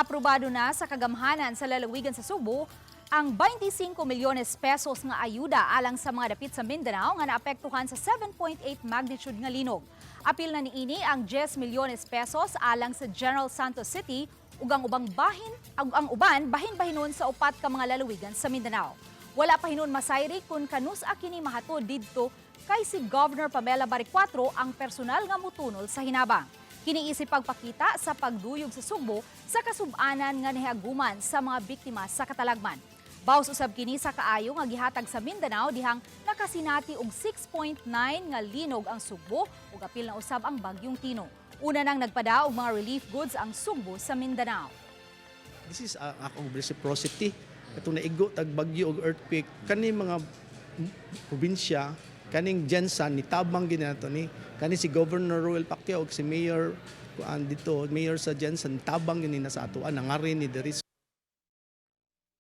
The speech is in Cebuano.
Aprobado na sa kagamhanan sa lalawigan sa Sugbo ang 25 milyones pesos nga ayuda alang sa mga dapit sa Mindanao nga naapektuhan sa 7.8 magnitude nga linog. Apil na niini ang 10 milyones pesos alang sa General Santos City ug ang ubang bahin ug ang uban bahin-bahinon sa upat ka mga lalawigan sa Mindanao. Wala pa hinuon masayri kung kanus-a kini mahatod didto kay si Governor Pamela Baricuatro ang personal nga mutunol sa hinabang. Kini isip pagpakita sa pagduyog sa Sugbo sa kasub-anan nga nahiaguman sa mga biktima sa katalagman. Baws usab kini sa kaayo nga gihatag sa Mindanao dihang nakasinati og 6.9 nga linog ang Sugbo ug apil na usab ang bagyong Tino. Una nang nagpada og mga relief goods ang Sugbo sa Mindanao. This is akong reciprocity. Itong naigo tag bagyo og earthquake kani mga probinsya, kaning GenSan ni tabang ginato ni kani si Governor Roel Pacquiao ug si Mayor kuan dito, mayor sa GenSan, tabang gini na sa atoan nangari ni diri.